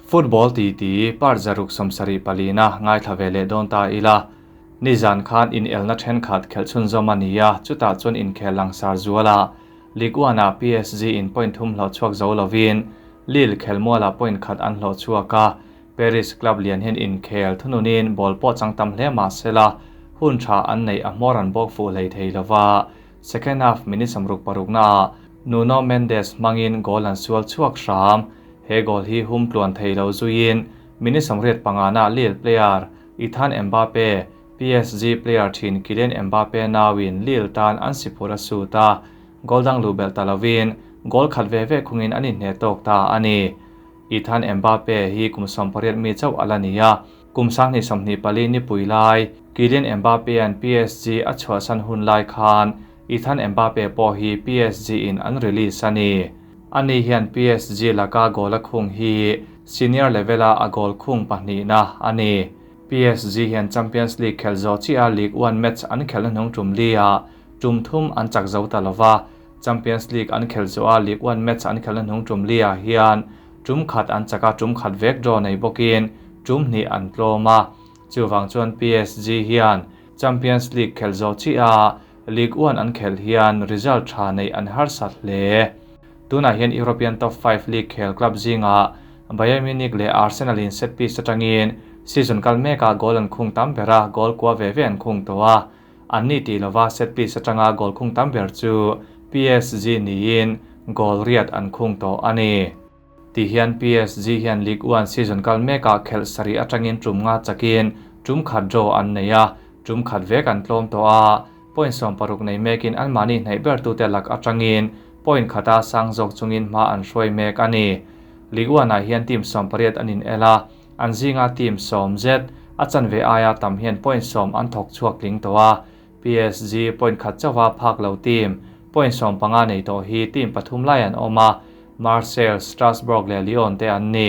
Football titi part 674 na ngaithla ve leh dawn ta ila. Nizan khan inelna thenkhat khelh chhunzawm a ni a, chutah chuan inkhel langsar zual a. Ligue 1 ah PSG in point thum hlawh chhuak zo lovin Lille khelmualah point khat an hlawh chhuak a, Paris club lian hian inkhel thununin ball pawh chang tam hle mah sela hun tha an neih a hmawr an bawk fuh hlei thei lova. Second half minute 66 naah Nuno Mendes hmangin goal an sual chhuak hram. He goal hi hum tluan thei lo zuiin minute 85 naah Lille player Ethan Mbappe, PSG player thin Kylian Mbappe nauin Lille tan an siphur a sut a, goal dang luh belh ta lovin goal khat ve ve khungin an inhne tawk ta a ni. Ethan Mbappe hi kum 18 mi chauh a la ni a, kum 2024 nipui lai Kylian Mbappe-a'n PSG a chhuahsan hun lai khan Ethan Mbappe pawh hi PSG in an release a ni. Ani hian PSG laka goal a khung hi senior level-a a goal khung pahnihna a ni. PSG hian Champions League khelh zawh chiah a Ligue 1 match an khelhna hnung tum li ah tum thum an chak zo ta lova. Champions League an khelh zawh a Ligue 1 match an khelhna hnung tum li ah hian tum khat an chak a, tum khat vek draw nei bawkin tum hnih an tlawm a. Chuvang chuan PSG hian Champions League khelh zawh chiah a Ligue 1 an khelh hian result tha neih an harsat hle. Tunah hian European Top 5 League khel club zingah Bayern Munich leh Arsenal in set piece atangin season kal mekah goal an khung tam ber a, goal kua ve ve an khung tawh a. An ni tih lova set piece atanga goal khung tam ber chu PSG niin goal riat an khung tawh a ni. Ti hian PSG hian Ligue 1 season kal mekah khelh sarih atangin tum nga chakin tum khat draw an nei a, tum khat vek an tlawm tawh a. Point 16 nei mekin an mahni hnaih ber tute lak atangin point khata sang zawk chungin hma an hruai mek a ni. Ligue 1 ah hian team 18 an in el a, an zinga team 10 zet a chanve aia tam hian point 10 an thawk chhuak tling tawh a. PSG point khat chauha phak lo team point 15 nei tawh hi team pathum lai an awm a, Marseille, Strasbourg leh Lyon te an ni.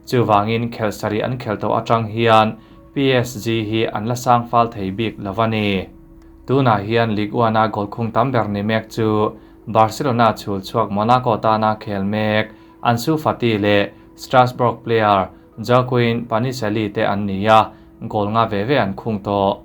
Chuwangin khelh sarih an khelh tawh atang hian PSG hi an la sang fal thei bik lova ni. Tunah hian Ligue 1 a goal khung tam ber ni mek chu Barcelona chhul chhuak Monaco tana khel mek Ansu Fati leh Strasbourg player Joaquin Panichelli te an ni a, goal nga ve ve an khung tawh.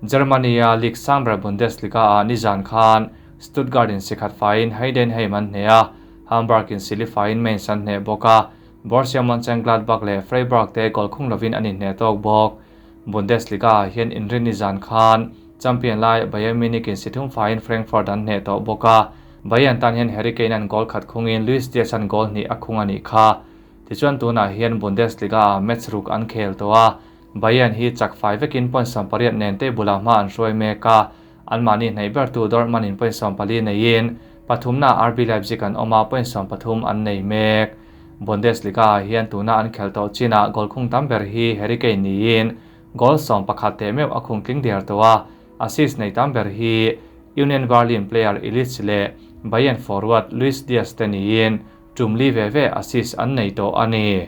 Germany a League sang ber Bundesliga ah nizan khan Stuttgart in sikhat faiin Heidenheim an hne a, Hamburg in sili faiin Mainz an hne bawk a, Borussia Mönchengladbach leh Freiburg te goal khung lovin an inhne tawk bawk. Bundesliga ah hian inrin nizan khan champion lai Bayern Munich in sithum faiin Frankfurt an hne tawh bawk a, Bayern tan hian Harry Kane an goal khat khungin Luis Diaz an goal hnih a khung a nih kha. Tichuan tunah hian Bundesliga ah match ruk an khel tawh a, Bayern hi chak fai vekin point 18 nen table ah hma an hruai mek a, an mahni hnaih ber tu Dortmund in point 14 neiin pathumna RB Leipzig an awm a, point 13 an nei mek. Bundesliga ah hian tuna an khelh tawh chinah goal khung tam ber hi Harry Kane niin goal 11 teh meuh a khung tling der tawh a, assist nei tam ber hi Union Berlin player Ilic leh Bayern forward Luis Diaz te niin tum li ve ve assist an nei tawh a ni.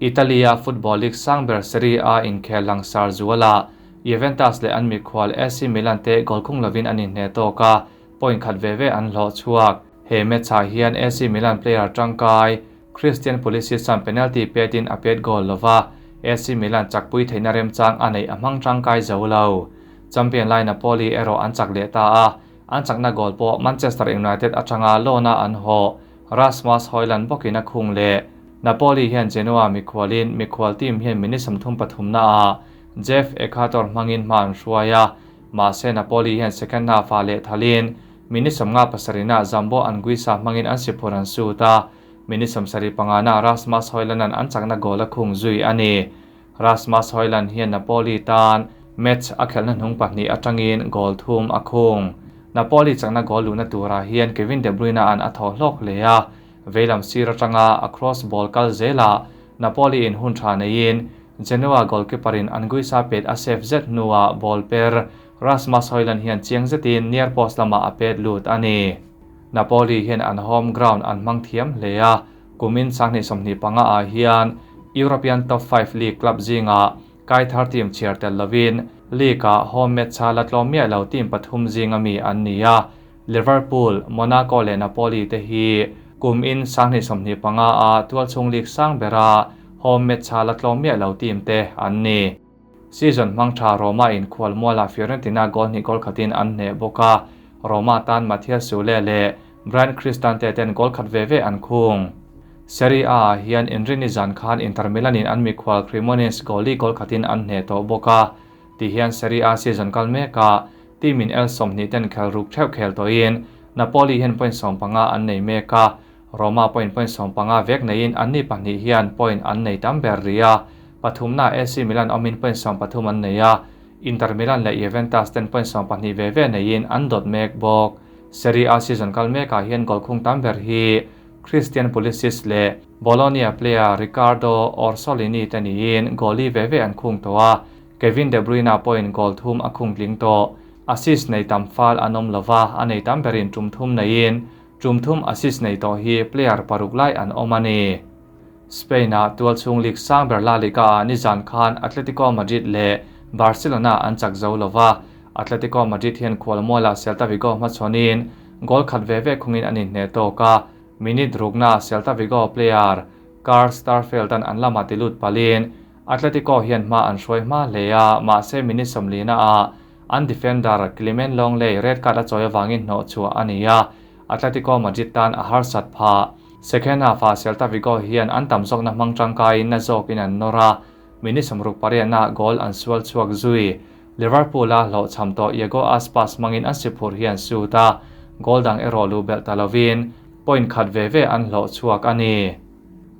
Italia Football League sang ber Serie A inkhel langsar zuala Juventus leh an mikhual AC Milan te goal khung lovin an inhne tawk a, point khat ve ve an hlawh chhuak. He match ah hian AC Milan player tangkai Christian Pulisic san penalty petin a pet goal lova, AC Milan chakpui theihna remchang a neih a hmang tangkai zo lo. Champion lai Napoli erawh an chak leh ta a, an chakna goal pawh Manchester United atanga loan-a an hawh Rasmus Højlund bawkin a khung leh. Napoli hian Genoa mikhualin mikhual team hian minute 33 na ah Jeff Ekhator hmangin hma an hruai a, mahse Napoli hian second half ah leh thalin minute 57 na Zambo Anguissa hmangin an siphur an sut a, minute 75 na Rasmus Højlund an an chakna goal a khung zui a ni. Rasmus Højlund hian Napoli tan match a khelhna hnung pahnih atangin goal thum a khung. Napoli chakna goal luhna turah hian Kevin De Bruyne an a thaw hlawk hle a, veilam sir atanga a cross ball kal zela Napoli in hun tha neiin Genoa goalkeeper in Anguissa pet a save zet hnuah ball per Rasmus Højlund hian chiang zetin near post lamah a pet lut a ni. Napoli hian an home ground an hmang thiam hle a, kumin 2025 ah hian European Top 5 League club zinga Kaithar team chhiar tel lovin league ah home match a la tlawm miah lo team pathum zinga mi an ni a, Liverpool, Monaco leh Napoli te hi kum in 2025 a tualchhung league sang bera Home match-a la tlawm miah lo team te an ni. Season hmang tha Roma in khualmualah Fiorentina goal hnih goal khatin an hneh bawk a, Roma tan Mathias Soule leh Bryan Cristante ten goal khat ve ve an khung. Serie A ah hian Inrinni zan khan Inter Milan in an mikhual Cremonese goalie goal khatin an hneh tawh bawk a, ti hian Serie A season kal mekah team in el 20 ten khel ruk theuh khel tawhin Napoli hian point 15 an nei mek a, Roma point point 15 vek neiin anni pahnih hian point an nei tam ber rih a, pathumna AC Milan awmin point 13 an nei a, Inter Milan leh Juventus ten point 12 ve ve neiin an dawt mek bawk. Serie A season kal mekah hian goal khung tam ber hi Christian Pulisic leh Bologna player Riccardo Orsolini te niin goal li ve ve an khung tawh a, Kevin De Bruyne pawhin goal thum a khung tling tawh. Assist nei tam fal an awm lova, a nei tam berin tum thum neiin tum thum assist nei tawh hi player paruk lai an awm a ni. Spain-ah tualchhung league sang ber La Liga-ah nizan khan Atletico Madrid leh Barcelona an chak zo lova, Atletico Madrid hian khualmualah Celta Vigo hmachhawnin goal khat ve ve khungin an inhneh tawk a, minute rukna Celta Vigo player Carl Starfelt-a'n an lamah ti lut palin Atletico hian hma an hruai hma hle a, mahse minute 40-ah an defender Clement Lenglet red card a chawi avangin hnawh chhuah a ni a, Atletico Madrid tan a harsat phah. Second half-ah Celta Vigo hian an tam zawkna hmang tangkaiin na zawkin an nawr a, minute 68-ah goal an sual chhuak zui. Liverpool-a hlawhchham tawh Iago Aspas hmangin an si phur hi an suit a, goal dang erawh luh belh ta lovin point khat ve ve an hlawh chhuak a ni.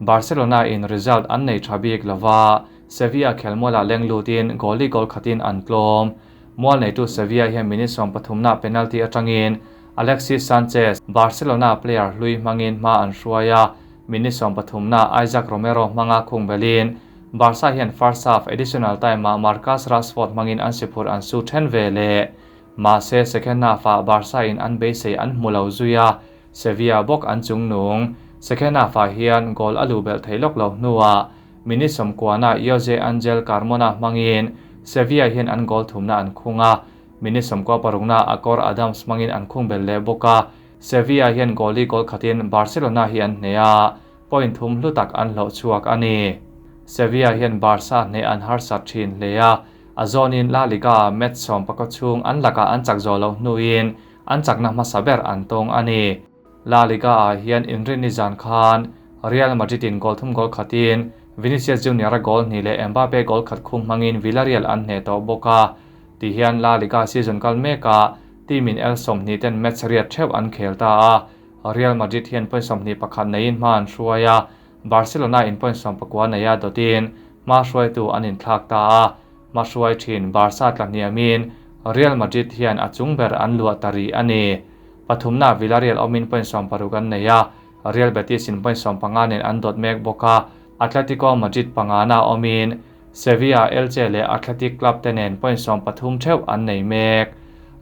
Barcelona in result an nei tha bik lova, Sevilla khelmualah leng lutin goal li goal khatin an tlawm. Mual neitu Sevilla hian minute 13-na penalty atangin Alexis Sanchez, Barcelona player hlui hmangin hma an hruai a, minute 13-na Isaac Romero hmanga khung belin Barca hian first half additional time-ah Marcus Rashford hmangin an si phur an su then ve leh. Mahse second half-ah Barca in an beisei an hmu lo zui a, Sevilla bawk an chung nung. Second half-ah hian goal a luh belh thei lawk lo hnuah minute 90-na Jose Angel Carmona hmangin Sevilla hian an goal thumna an khung a, minute 96-na Akor Adams hmangin an khung bel leh bawk a, Sevilla hian goal li goal khatin Barcelona hi an hneh a, point thum hlu tak an hlawh chhuak a ni. Sevilla hian Barca hneh an harsat thin hle a, a zawnin La Liga match 11 chhung an lakah an chak zawh loh hnuin an chakna hmasa ber an tawng a ni. La Liga-ah hian Inrinni zan khan Real Madrid-in goal thum goal khatin Vinicius Junior-a goal hnih leh Mbappe goal khat khung hmangin Villarreal an hneh tawh bawk a. Ti hian La Liga season kal mekah team-in el 20 ten match riat theuh an khel ta a. Real Madrid hian point 21 neiin hma an hruai a, Barcelona in point 19 nei a dawtin hma hruaitu an inthlak ta a. Hma hruai thin Barca tlahniamin Real Madrid hian a chung ber an luah ta rih a ni. Pathumna Villarreal awmin point 60 an nei a, Real Betis in point 15 nen an dawt mek bawk a, Atletico Madrid pangana awmin Sevilla, Elche leh Athletic Club te nen point 13 theuh an nei mek.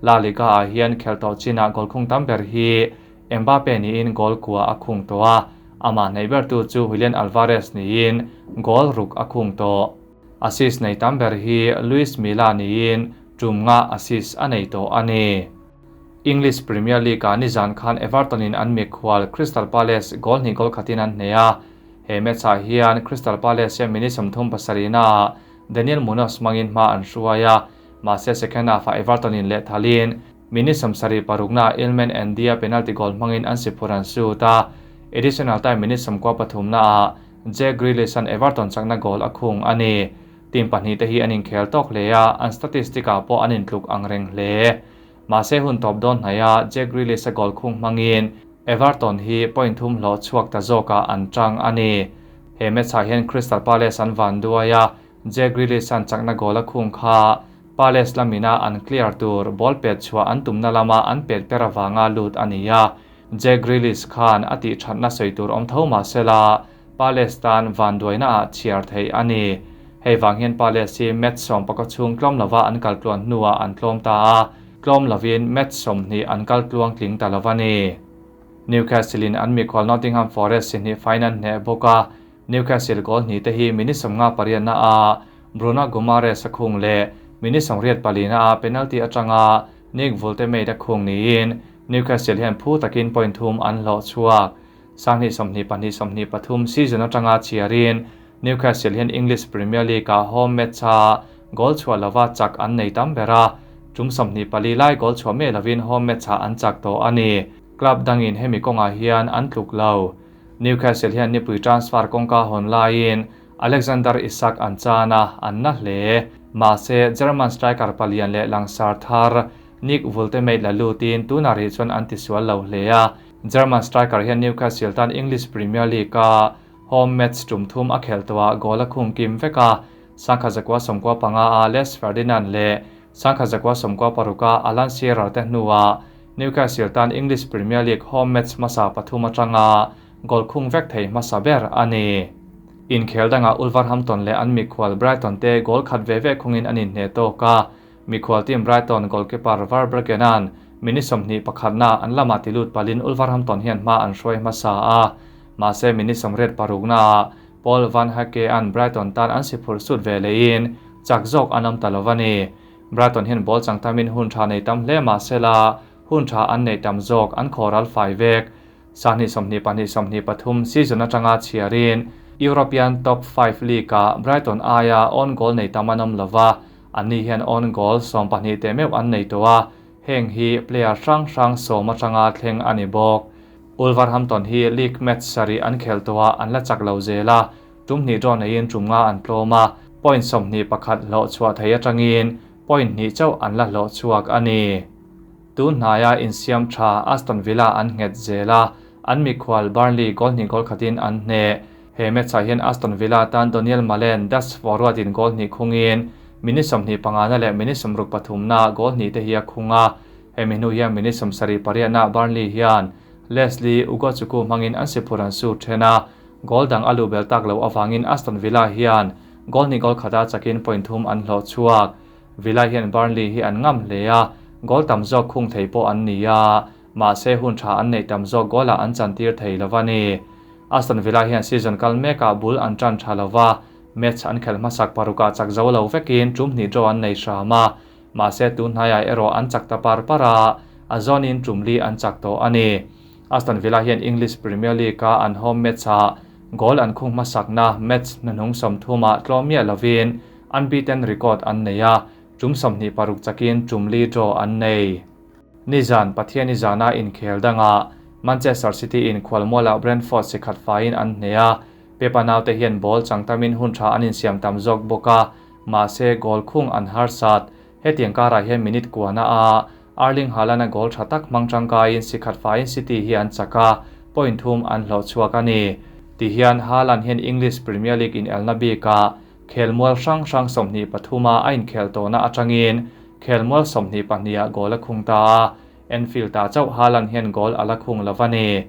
La Liga-ah hian khel tawh chinah goal khung tam ber hi Mbappe niin goal kua a khung tawh a, amah nei bertu chu Julian Alvarez niin goal ruk a khung tawh. Assist nei tam ber hi Luis Milla niin tum nga assist a nei tawh a ni. English Premier League-ah nizan khan Everton-in an mikhual Crystal Palace goal hnih goal khatin an hneh a, he match-ah hian Crystal Palace hian minute 37-ah Daniel Munoz hmangin hma an hruai a, mahse second half-ah Everton-in leh thalin minute 76-na Ilmen Andia penalty goal hmangin an si phur an suit a, additional time minute 93-naah Jack Grealish an Everton chakna goal a khung a ni. Team pahnih te hi an inkhel tawk hle a, an statistic-ah pawh an intluk ang reng hle. Mahse hun tawp dawn hnai a, Jack Grealish a goal khung hmangin Everton hi point thum hlawh chhuak ta zawkah an tang a ni. He match-ah hian Crystal Palace an van duai a, Jack Grealish an chakna goal a khung kha Palace lamina an clear tur ball pet chhuah an tumna lama an pet per awanga lut a ni a. Jack Grealish khan a tih thatna sawi tur awm tho mahsela Palace tan van duaina ah chhiar thei a ni. Hei vang hian Palace hi match 11 chhung tlawm lova an kal tluan hnuah an tlawm ta a, tlawm lovin match 20 an kal tluang tling ta lova ni. Newcastle in an mikhual Nottingham Forest si hnih fine an hneh bawk a, Newcastle goal hnih te hi minute 58 a Bruno Guimaraes a khung leh minute 84 a penalty atanga Nick Woltemade a khung niin Newcastle hian phu takin point thum an hlawh chhuak. 2022-23 season atanga chhiarin Newcastle hian English Premier League-ah home match-a goal chhuah lova chak an nei tam ber a, tum 24 lai goal chhuah miah lovin home match-ah an chak tawh a ni. Club dangin hemi kawngah hian an tluk lo. Newcastle hian nipui transfer kawngka hawn laiin Alexander Isak an chan a, an na hle. Mahse, German striker palian leh langsar thar Nick Woltemade la lutin tunah rih chuan an tisual lo hle a. German striker hian Newcastle tan English Premier League-a home match tum thum a khelh tawhah goal a khung kim vek a, 1995 a Les Ferdinand leh 1996 a Alan Shearer te hnuah Newcastle tan English Premier League home match hmasa pathum atanga goal khung vek thei hmasa ber a ni. Inkhel dangah Wolverhampton leh an mikhual Brighton te goal khat ve ve khungin an inhneh tawk a, mikhual team Brighton goalkeeper Verbruggen-a'n minute 21na an lamah tilut palin Wolverhampton hian hma an hruai hmasa a, mahse minute 86naah Paul Van Hecke-a'n Brighton tan an si phurh sut ve lehin chak zawk an awm ta lo a ni. Brighton hian ball chang tamin hun tha nei tam hle mahsela hun tha an nei tam zawk an khawral fai vek. 2022 23 season atanga chhiarin European Top 5 League-ah Brighton aia own goal nei tam an awm lo va, anni hian own goal 12 teh meuh an nei tawh a, heng hi player hrang hrang 10 atanga thleng a ni bawk. Wolverhampton hi league match sarih an khelh tawhah an la chak lo zel a, tum hnih draw neiin tum nga an tlawm a, point 21 hlawh chhuah thei atangin point hnih chauh an la hlawh chhuak a ni. Tun hnaia insiam tha Aston Villa an nghet zel a, an mikhual Burnley goal hnih goal khatin an hneh. He match-ah hian Aston Villa tan Donyell Malen Dutch forward-in goal hnih khungin minute 25na leh minute 63na goal hnih te hi a khung a. Hemi hnu hian minute 78na Burnley hian Lesley Ugochukwu hmangin an si phur an su then a, goal dang a luh bel tak lo awangin Aston Villa hian goal hnih goal khata chakin point thum an hlawh chhuak. Villa hian Burnley hi an ngam hle a, goal tam zawk khung thei pawh an ni a, mahse hun tha an neih tam zawk goal-ah an chantir thei lo a ni. Aston Villa hian season kal mekah bul an tan tha lo va, match an khelh hmasak parukah chak zo lo vekin tum hnih draw an nei hram a, mahse tun hnaiah erawh an chak ta par par a, a zawnin tum li an chak tawh a ni. Aston Villa hian English Premier League-a an home match-ah goal an khung hmasakna match hnuhnung 30ah tlawm miah lovin unbeaten record an nei a, tum 26 chakin tum li draw an nei. Nizan Pathiani zana inkhel dangah Manchester City in khualmualah Brentford si khat faiin an hneh a, Pep-a naute hian ball chang tamin hun tha an insiam tam zawk bawk a, mahse goal khung an harsat. Hetiang karah hian minute kuana a Erling Haaland-a goal tha tak hmang tangkaiin si khat faiin City hi an chak a, point thum an hlawh chhuak a ni. Tihian Haaland hian English Premier League inelna bikah khelmual hrang hrang 23 a a inkhel tawhna atangin khelmual 22ah goal a khung ta a, Anfield-ah chauh Haaland hian goal a la khung lo a ni.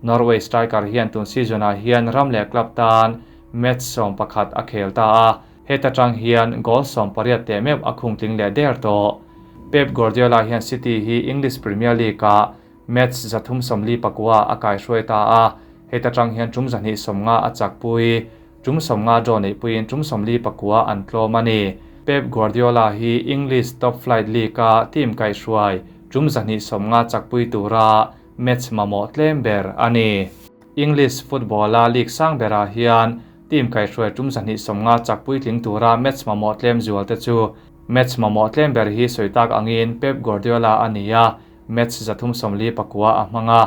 Norway striker hian tun season-ah hian ram leh club tan match 11 a khel ta a, heta tang hian goal 18 teh meuh a khung tling leh der tawh. Pep Guardiola hian City hi English Premier League-ah match 349 a kaihruai ta a, heta tang hian tum 250 a chakpui, tum 50 draw neihpuiin tum 49 an tlawm a ni. Pep Guardiola hi English Top Flight League-a team kaihruai tum 250 chakpui tura match mamawh tlem ber a ni. English football-a league sang berah hian team kaihruai tum 250 chakpui tling tura match mamawh tlem zual te chu match mamawh tlem ber hi sawi tak angin Pep Guardiola a ni a, match 349 a hmang a.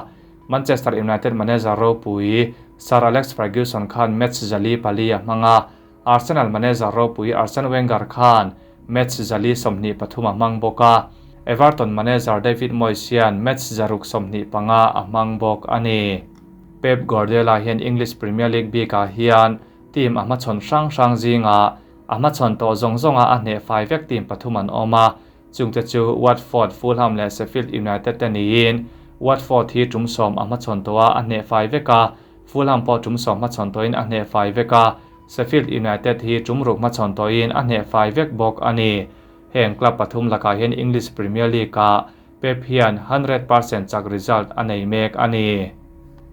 Manchester United manager ropui Sir Alex Ferguson khan match 404 a hmang a, Arsenal manager ropui Arsene Wenger khan match 423 a hmang bawk a, Everton manager David Moyes hian match 625 a hmang bawk a ni. Pep Guardiola hian English Premier League bikah hian team a hmachhawn hrang hrang zinga a hmachhawn tawh zawng zawnga a hneh fai vek team pathum an awm a, chungte chu Watford, Fulham leh Sheffield United te niin Watford hi tum 10 a hmachhawn tawh a a hneh fai vek a, Fulham pawh tum 10 hmachhawn tawhin a hneh fai vek a, Sheffield United hi tum ruk hmachhawn tawhin a hneh fai vek bawk a ni. Heng club pathum lakah hian English Premier League-ah Pep hian 100% chak result a nei mek a ni.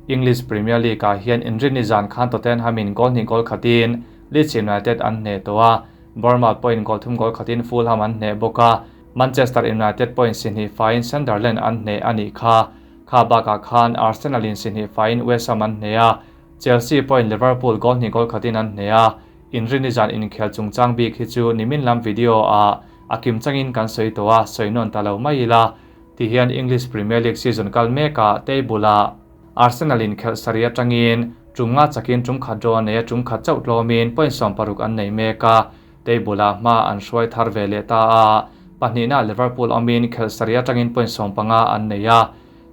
English Premier League-ah hian inrinni zan khan Tottenham-in goal hnih goal khatin Leeds United an hneh tawh a, Bournemouth pawhin goal thum goal khatin Fulham an hneh bawk a, Manchester United pawhin si hnih faiin Sunderland an hneh a nih kha. Kha bakah khan Arsenal-in si hnih faiin West Ham an hneh a, Chelsea pawhin Liverpool goal hnih goal khatin an hneh a, Inrinni zan inkhel chungchang bik hi chu nimin lam video ah a kim changin kan sawi tawh a, sawi nawn ta lo mai ila. Tihian English Premier League season kal mekah table ah Arsenal in khelh sarih atangin tum nga chakin tum khat draw a nei a, tum khat chauh tlawmin point 60 an nei mek a, table ah hma an hruai thar ve leh ta a, pahnihna Liverpool awmin khelh sarih atangin point 15 an nei a,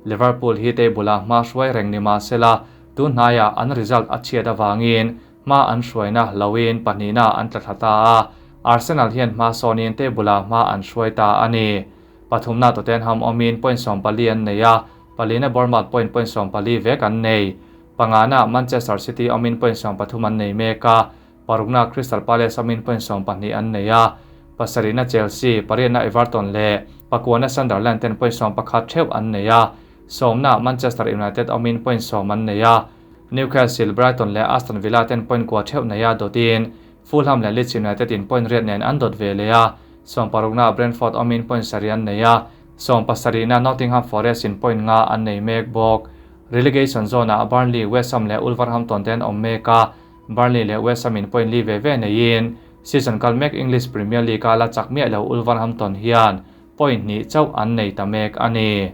Liverpool hi table ah hma hruai reng ni mah sela tun hnaiah an result a chhiat avangin hma an hruaina loin pahnihna an tla thla ta a, Arsenal hian hma sawnin table ah hma an hruai ta a ni. Pathumna Tottenham awmin point 14 an nei a, palina Bournemouth point point 14 vek an nei. Pangana Manchester City awmin point 13 an nei mek a, parukna Crystal Palace awmin point 12 an nei a, pasarihna Chelsea, pariatna Everton leh pakuana Sunderland ten point 11 theuh an nei a, sawmna Manchester United awmin point 10 an nei a, Newcastle, Brighton leh Aston Villa ten point kua theuh nei a dawtin Fulham leh Leeds United in point riat nen an dawt ve leh a, 16na Brentford awmin point sarih an nei a, 17na Nottingham Forest in point nga an nei mek bawk. Relegation zone ah Burnley, West Ham leh Wolverhampton te an awm mek a, Burnley leh West Ham in point li ve ve neiin season kal mek English Premier League a la chak miah lo Wolverhampton hian point hnih chauh an nei ta mek a ni.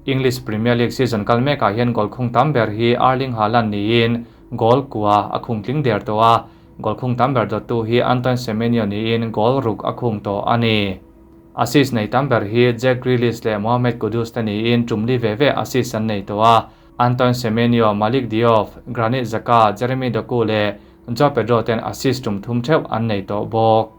English Premier League season kal mekah hian goal khung tam ber hi Erling Haaland niin goal kua a khung tling der tawh a, Goal khung tam ber dawttu hi Antoine Semenyo niin goal ruk a khung tawh a ni. Assist nei tam ber hi Jack Grealish leh Mohamed Kudus te niin tum li ve ve assist an nei tawh a. Antoine Semenyo, Malick Diouf, Granit Xhaka, Jeremy Doku leh Joao Pedro ten assist tum thum theuh an nei tawh bawk.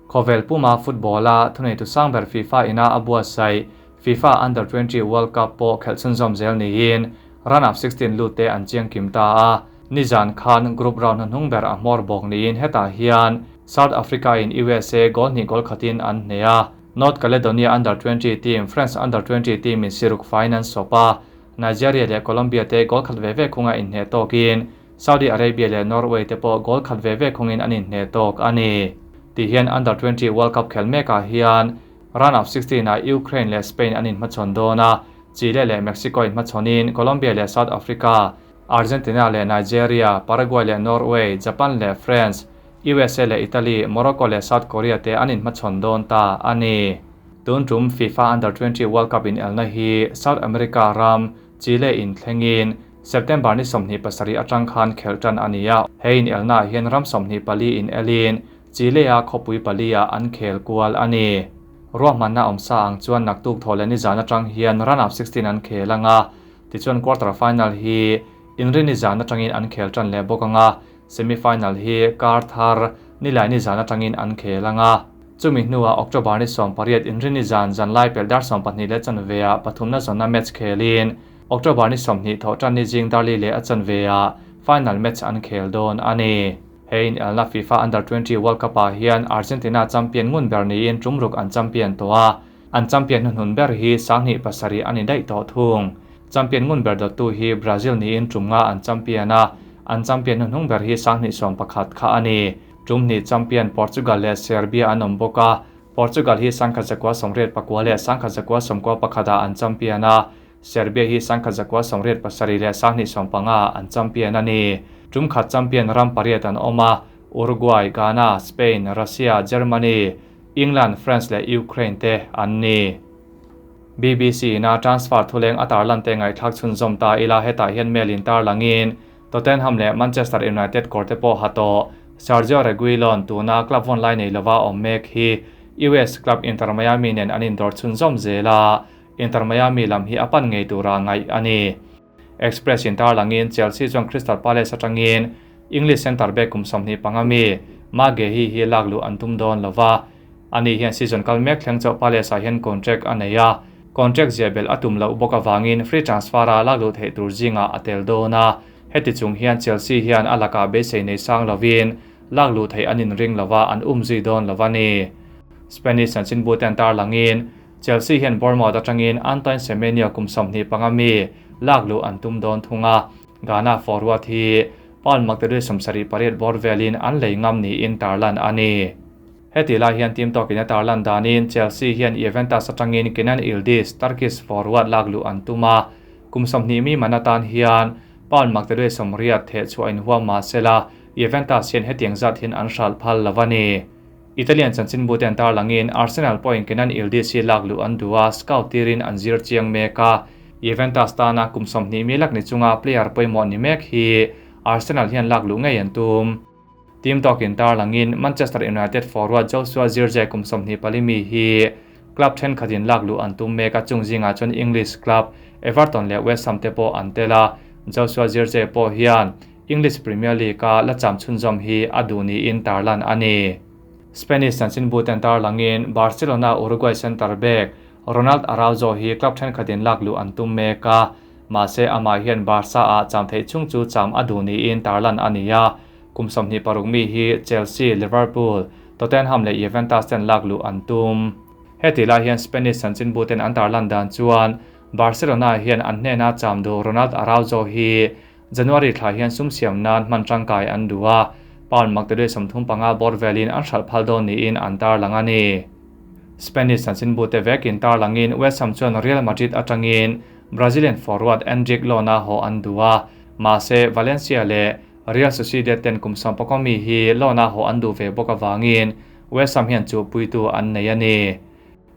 Khawvel puma football-a thuneitu sang ber FIFA ina a buatsaih FIFA Under 20 World Cup pawh khelh chhunzawm zel niin round of 16 lut te an chiang kim ta a. Nizan khan group round hnuhnung ber a hmawr bawk niin hetah hian South Africa in USA goal hnih goal khatin an hneh a. North Caledonia Under 20 team France Under 20 team in siruk faiin an sawp a. Nigeria leh Colombia te goal khat ve ve khunga inhneh tawkin Saudi Arabia leh Norway te pawh goal khat ve ve khungin an inhneh tawk a ni. Tihian Under 20 World Cup khel mekah hian Round of 16 ah Ukraine leh Spain an inhmachhawn dawn a, Chile leh Mexico inhmachhawnin Colombia leh South Africa, Argentina leh Nigeria, Paraguay leh Norway, Japan leh France, USA leh Italy, Morocco leh South Korea te an inhmachhawn dawn ta a ni. Tun tum FIFA Under 20 World Cup inelna hi South America ram Chile in thlengin September ni 27 atang khan khelh tan a ni a, he inelnaah hian ram 24 in elin Chile-a khawpui palia an khel kual a ni. Ruahmanna awmsa ang chuan naktuk thaw leh nizan atang hian round of 16 an khel ang a, tichuan quarter final hi inri nizan atangin an khel tan leh bawk ang a, semi final hi kar thar nilai nizan atangin an khel ang a. Chumi hnuah October ni 18 inri nizan zanlai pelh dar 12 leh chanve ah pathumna zawnna match khelin October ni 20 thawh tan ni zing darli leh a chanve ah final match an khel dawn a ni. He inelna FIFA Under 20 World Cup ah hian Argentina champion ngun ber niin tum ruk an champion tawh a, an champion hnuhnun ber hi 2007 a ni daih tawh thung. Champion ngun ber dawttu hi Brazil niin tum nga an champion a, an champion hnuhnung ber hi 2011 kha a ni. Tum hnih champion Portugal leh Serbia an awm bawk a, Portugal hi 1984 leh 1991 ah an champion a, Serbia hi 1987 leh 2015 ah an champion a ni. Tum khat champion ram pariat an awm a, Uruguay, Ghana, Spain, Russia, Germany, England, France leh Ukraine te an ni. BBC ina transfer thuleng a tarlan te ngaihthlak chhunzawm ta ila hetah hian mail in tarlangin Tottenham leh Manchester United kawr te pawh ha tawh. Sergio Reguilon tuna club vawn lai nei lova awm mek hi US club Inter Miami nen an indawr chhunzawm zel a, Inter Miami lam hi a pan ngei tura ngaih a ni. Express in tarlangin Chelsea chuan Crystal Palace atangin English centre back kum 25 mi Marc Guehi hi lak luh an tum dawn lova. Ani hian season kal mek thleng chauh Palace ah hian contract a nei a, contract ziah belh a tum loh bawk avangin free transfer a lak luh theih tur zingah a tel dawn a. Heti chung hian Chelsea hian a lakah beisei nei sang lovin lak luh theih an inring lova an um zui dawn lo a ni. Spanish chanchinbu te an tarlangin Chelsea hian Bournemouth atangin Antoine Semenyo kum 25 mi lak luh an tum dawn thung a, Ghana forward hi pound maktaduai 78 bawr velin an lei ngam niin tarlan a ni. Heti lai hian team tawkin a tarlan danin Chelsea hian Juventus atangin Kenan Yildiz, Turkish forward lak luh an tum a, kum 20 mi man atan hian Pound maktaduai 80 theh chhuah inhuam mah sela, Juventus hian hetiang zat hian an hralh phal lo a ni. Italian chanchinbu ten tarlangin Arsenal pawhin Kenan Yildiz hi lak luh an duh a, scout tirin an zir chiang mek a. Juventus tana kum 20 mi lak ni chunga player pawimawh ni mek hi Arsenal hian lak luh ngei an tum. Team tawkin tarlangin Manchester United forward Joshua Zirkzee kum 24 mi hi club thenkhatin lak luh an tum mek a, chung zingah chuan English club Everton leh West Ham te pawh an tel a. Joshua Zirkzee pawh hian English Premier League-a la cham chhunzawm hi a duh niin tarlan a ni. Spanish chanchinbu ten tarlangin Barcelona Uruguay centre back Ronald Araujo hi club thenkhatin lak luh an tum mek a, mahse amah hian Barca-ah cham theih chhung chu cham a duh niin tarlan a ni a. Kum 26 mi hi Chelsea, Liverpool, Tottenham leh Juventus ten lak luh an tum. Heti lai hian Spanish chanchinbu ten an tarlan dan chuan Barcelona hian an hnena cham duh Ronald Araujo hi January thla hian sum siam nan hman tangkai an duh a, pound maktaduai 35 bawr velin an hralh phal dawn niin an tarlang a ni. Spanish chanchinbu te vekin tarlangin West Ham chuan Real Madrid atangin Brazilian forward Endrick loan-a haw an duh a, mahse Valencia leh Real Sociedad ten kum 11 mi hi loan-a haw an duh ve bawk avangin West Ham hian chuhpuitu an nei a ni.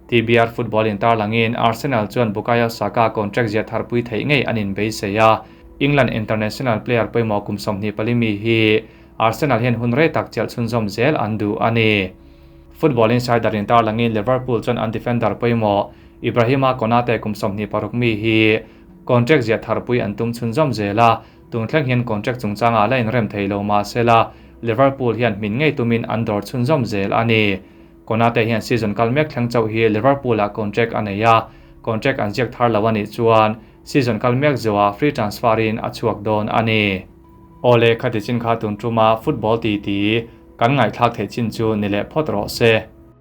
TBR Football in tarlangin Arsenal chuan Bukayo Saka contract zia tharpui theih ngei an inbeisei a, England international player pawimawh kum 24 mi hi Arsenal hian hun rei tak chelh chhunzawm zel an duh a ni. Football Insider in tarlangin Liverpool chuan an defender pawimawh Ibrahima Konate kum 26 mi hi contract zia tharpui an tum chhunzawm zel a, tun thleng hian contract chungchangah la inrem thei lo mahsela Liverpool hian hmin ngei tumin an dawr chhunzawm zel a ni. Konate hian season kal mek thleng chauh hi Liverpool-ah contract a nei a, contract an ziak thar lo a nih chuan season kal mek zawhah free transfer-in a chhuak dawn a ni. Awle, khati chin kha tun tuma football titi kan ngaihthlak theih chin chu ni leh phawt rawh se.